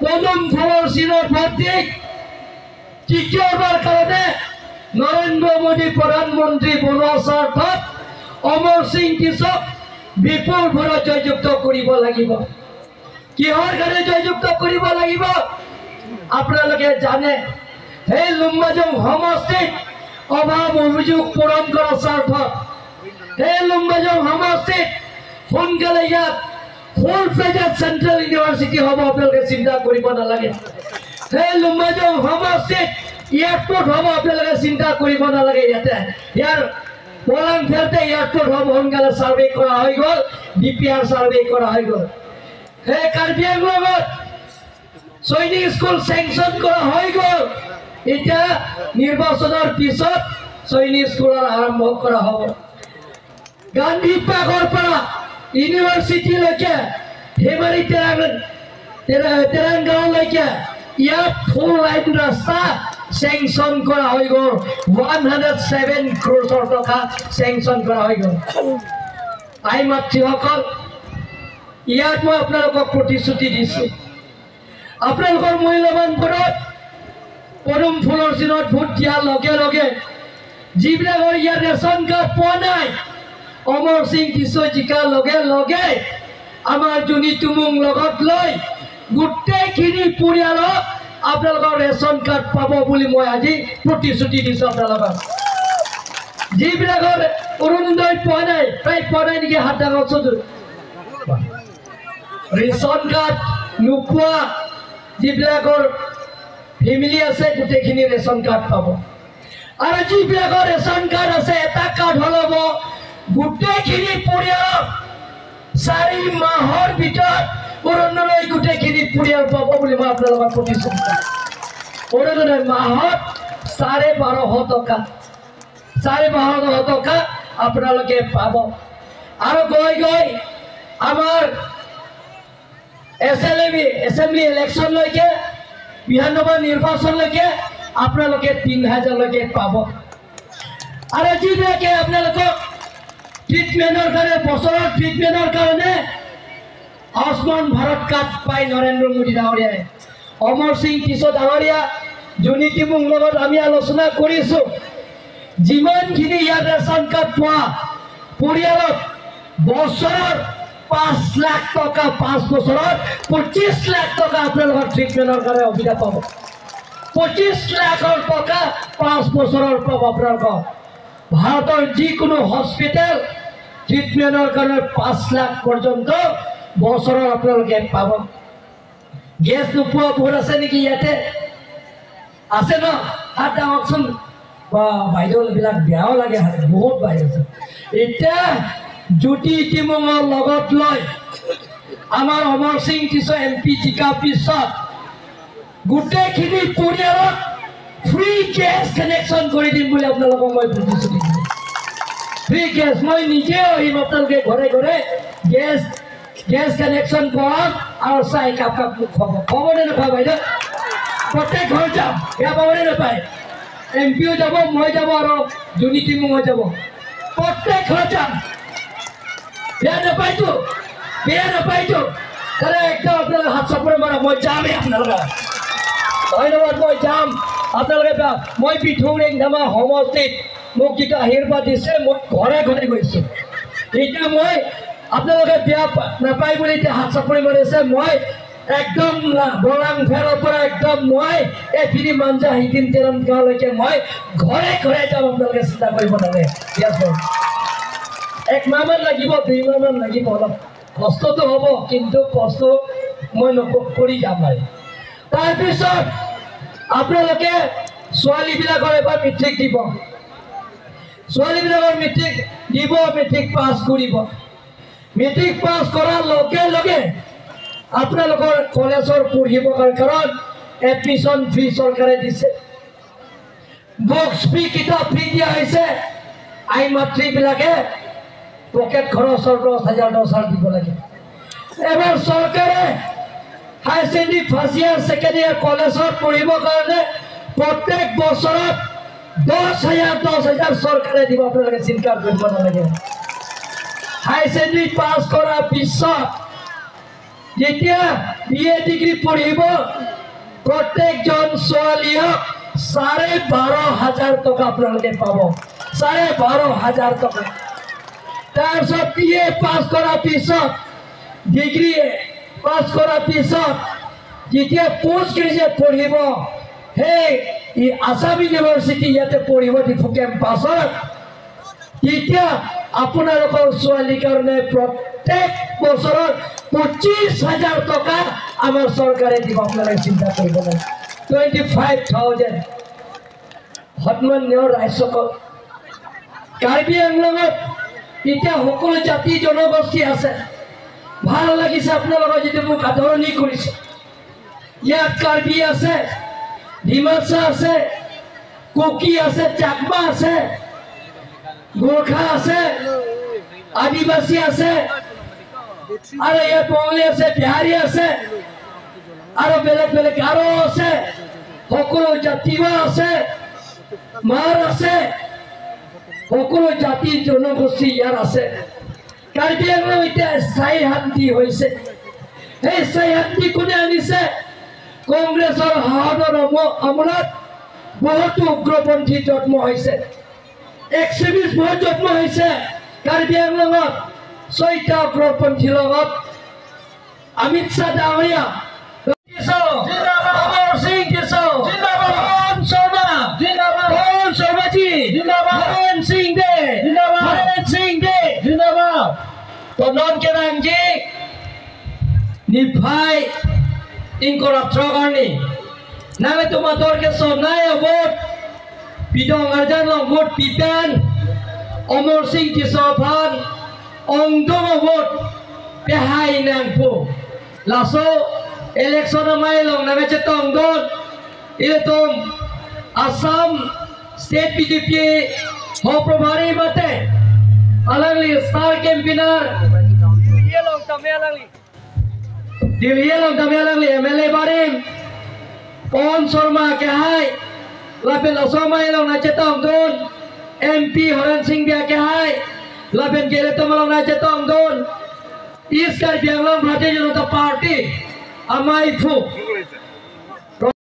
পদুম ফুলৰ চিনত ভোট দি তৃতীয়বাৰ কাৰণে নৰেন্দ্ৰ মোদী প্ৰধানমন্ত্ৰী বনোৱা স্বাৰ্থত অমৰ সিং টিছক বিপুল ভোটত জয়যুক্ত কৰিব লাগিব। কিহৰ কাৰণে জয়যুক্ত কৰিব লাগিব আপোনালোকে জানে। সেই লুম্বাজং সমষ্টিত অভাৱ অভিযোগ পূৰণ কৰাৰ স্বাৰ্থত, সেই লুম্বাজং সমষ্টিত সোনকালে ইয়াত ফুল ফ্লেজেড চেণ্ট্ৰেল ইউনিভাৰ্চিটি হ'ব, আপোনালোকে চিন্তা কৰিব নালাগে। সেই লুম্বাজং সমষ্টিত এয়াৰপৰ্ট হ'ব, আপোনালোকে চিন্তা কৰিব নালাগে। ইয়াতে ইয়াৰ বলাং ফেৰতে এয়াৰপৰ্ট হ'ব, সোনকালে চাৰ্ভে কৰা হৈ গ'ল, ডিপিআৰ চাৰ্ভে কৰা হৈ গ'ল। সেই কাৰ্বি আংলঙত সৈনিক স্কুল চেংচন কৰা হৈ গ'ল, এতিয়া নিৰ্বাচনৰ পিছত সৈনিক স্কুলৰ আৰম্ভ কৰা হ'ব। গান্ধী পাৰ্কৰ পৰা ইউনিভাৰ্চিটিলৈকে, ধেমালি তেৰাংগাঁৱলৈকে ইয়াত ফুল লাইন ৰাস্তা চেংচন কৰা হৈ গ'ল। 107 ক্ৰ'ৰৰ টকা চেংচন কৰা হৈ গ'ল। আই মাতৃসকল, ইয়াত মই আপোনালোকক প্ৰতিশ্ৰুতি দিছোঁ, আপোনালোকৰ মূল্যৱান ভোটত পদুম ফুলৰ চিনত ভোট দিয়াৰ লগে লগে যিবিলাকৰ ইয়াত ৰেচন কাৰ্ড পোৱা নাই, অমৰ সিং টিছৈ জিকাৰ লগে লগে আমাৰ জুনি টুমুং লগত লৈ গোটেইখিনি পৰিয়ালক আপোনালোকৰ ৰেচন কাৰ্ড পাব বুলি মই আজি প্ৰতিশ্ৰুতি দিছোঁ। আপোনালোকক যিবিলাকৰ অৰুণোদয় পোৱা নাই, প্ৰায় পোৱা নাই নেকি, হাত ডাঙৰচোন, ৰেচন কাৰ্ড নোপোৱা যিবিলাকৰ ফেমিলি আছে গোটেইখিনি ৰেচন কাৰ্ড পাব। আৰু যিবিলাকৰ ৰেচন কাৰ্ড আছে, এটা কাৰ্ড হ'লেও গোটেইখিনি পৰিয়ালক 4 মাহৰ ভিতৰত অৰুণোদয় গোটেইখিনি পৰিয়াল পাব বুলি মই আপোনালোকক প্ৰতিশ্ৰুতি দিছোঁ। অৰুণোদয় মাহত 1250 টকা, 1250 টকা আপোনালোকে পাব। আৰু গৈ গৈ আমাৰ এছেম্বলি ইলেকশ্যনলৈকে, বিধানসভা নিৰ্বাচনলৈকে আপোনালোকে 3000লৈকে পাব। আৰু যিবিলাকে আপোনালোকক ট্ৰিটমেণ্টৰ কাৰণে, বছৰৰ ট্ৰিটমেণ্টৰ কাৰণে আয়ুষ্মান ভাৰত কাৰ্ড পায় নৰেন্দ্ৰ মোদী ডাঙৰীয়াই, অমৰ সিং টিছ ডাঙৰীয়া, জুনি টিমুং লগত আমি আলোচনা কৰিছোঁ, যিমানখিনি ইয়াত ৰেচন কাৰ্ড পোৱা পৰিয়ালক বছৰত 5 লাখ টকা, 5 বছৰত 25 লাখ টকা আপোনালোকৰ ট্ৰিটমেণ্টৰ কাৰণে সুবিধা পাব। 25 লাখৰ টকা 5 বছৰৰ পাব আপোনালোকক। ভাৰতৰ যিকোনো হস্পিটেল ট্ৰিটমেণ্টৰ কাৰণে 5 লাখ পৰ্যন্ত বছৰৰ আপোনালোকে পাব। গেছ নোপোৱা বহুত আছে নেকি ইয়াতে? আছে ন? হাত ডাঙৰচোন। বা বাইদেউবিলাক বেয়াও লাগে, বহুত বাইদেউ আছে। এতিয়া জ্যোতি টিমুঙৰ লগত লৈ আমাৰ অমৰ সিং টিছ এম পি জিকাৰ পিছত গোটেইখিনি পৰিয়ালক ফ্ৰী গেছ কানেকশ্যন কৰি দিম বুলি আপোনালোকক মই প্ৰতিশ্ৰুতি দিছোঁ। ফ্ৰী গেছ মই নিজে আহিম, আপোনালোকে ঘৰে ঘৰে গেছ কানেকশ্যন কৰাম আৰু চাহ একাপ কাপ মোক খুৱাব। খবৰ নে নোখোৱা বাইদেউ? প্ৰত্যেক ঘৰ যাম, বেয়া পাবনে নাপায়? এম পিও যাব, মই যাব আৰু জুনি টিমুঙো যাব, প্ৰত্যেক ঘৰ যাম। বেয়া নাপায়তো? বেয়া নাপায়তো? তাহলে একদম আপোনালোকে হাত চাপৰি মাৰক, মই যামেই আপোনালোকে। ধন্যবাদ, মই যাম আপোনালোকে। মই পিঠৌ ৰেংধামা সমষ্টিত মোক যিটো আশীৰ্বাদ দিছে, মই ঘৰে ঘৰে গৈছোঁ। এতিয়া মই আপোনালোকে বেয়া নাপায় বুলি এতিয়া হাত চাপৰি মাৰিছে। মই একদম বলাং ফেৰৰ পৰা একদম মই এইখিনি মাঞ্জা সিদিন তেৰণ গাঁৱলৈকে মই ঘৰে ঘৰে যাম, আপোনালোকে চিন্তা কৰিব নালাগে। ঠিক আছে, 1 মাহমান লাগিব, 2 মাহমান লাগিব, অলপ কষ্টটো হ'ব, কিন্তু কষ্ট মই কৰি যাম। আৰু তাৰপিছত আপোনালোকে ছোৱালীবিলাকৰ এবাৰ মেট্ৰিক দিব, ছোৱালীবিলাকৰ মেট্ৰিক দিব, মেট্ৰিক পাছ কৰিব। মেট্ৰিক পাছ কৰাৰ লগে লগে আপোনালোকৰ কলেজৰ পঢ়িব কাৰণ এডমিশ্যন ফি চৰকাৰে দিছে, বুকছ ফ্ৰী, কিতাপ ফ্ৰী দিয়া হৈছে। আই মাতৃবিলাকে পকেট খৰচৰ 10,000 10,000 দিব লাগে। এবাৰ চৰকাৰে higher secondary first year second year কলেজত পঢ়িবৰ কাৰণে প্ৰত্যেক বছৰত 10,000 10,000 চৰকাৰে দিব, আপোনালোকে চিন্তা কৰিব নালাগে। হায়াৰ ছেকেণ্ডেৰী পাছ কৰাৰ পিছত যেতিয়া বি এ ডিগ্ৰী পঢ়িব প্ৰত্যেকজন ছোৱালীক ১২,৫০০ টকা আপোনালোকে পাব, ১২,৫০০ টকা। তাৰপিছত বি এ পাছ কৰাৰ পিছত, ডিগ্ৰী পাছ কৰাৰ পিছত যেতিয়া পষ্ট গ্ৰেজুৱেট পঢ়িব, সেই আছাম ইউনিভাৰ্চিটি ইয়াতে পঢ়িব ডিফু কেম্পাছত, তেতিয়া আপোনালোকৰ ছোৱালীৰ কাৰণে প্ৰত্যেক বছৰত ২৫,০০০ টকা আমাৰ চৰকাৰে দিব। আপোনালোকে চিন্তা কৰিব নালাগে, 25,000। সন্মানীয় ৰাইজসকল, কাৰ্বি আংলঙত এতিয়া সকলো জাতি জনগোষ্ঠী আছে। ভাল লাগিছে আপোনালোকৰ যিটো মোক আদৰণি কৰিছে। ইয়াত কাৰ্বি আছে, ডিমাচা আছে, কুকি আছে, চাকমা আছে, গোৰ্খা আছে, আদিবাসী আছে, আৰু ইয়াত বঙালী আছে, বিহাৰী আছে, আৰু বেলেগ বেলেগ গাৰো আছে, সকলো জাতিও আছে, মাৰ আছে, সকলো জাতি জনগোষ্ঠী ইয়াৰ আছে। কাৰ্বি আংলং এতিয়া স্থায়ী শান্তি হৈছে। সেই স্থায়ী শান্তি কোনে আনিছে? কংগ্ৰেছৰ শাসনৰ আমোলত বহুতো উগ্ৰপন্থী জন্ম হৈছে, এক্সট্ৰিমিষ্ট বহুত জন্ম হৈছে কাৰ্বি আংলঙত। ৬টা উগ্ৰপন্থীৰ লগত অমিত শ্বাহ ডাঙৰীয়া, অমৰ সিং পৱন শৰ্মা, পৱন শৰ্মাজী, হৰেন সিং দে, হৰেন সিং দে, তনন কেৰাংজী নিভাই ইংকৰাত্ৰৰ কাৰণে নামে তোমাৰ ke sonai vote bidong arjan long vote pipen Amar Singh Tisophan ongdong vote pehai nangpu laso election mai long name chetong don iletom Assam state BJP ho prabhari mate alangli star campaigner yelong tamelangli Dilhielong tamelangli MLA barim Pon Sharma kehai lapen Asomai long na chetong don MP Horen Singh Bia kehai lapen Geletom long na chetong don East Karbi Anglong Bharatiya Janata Party amai phu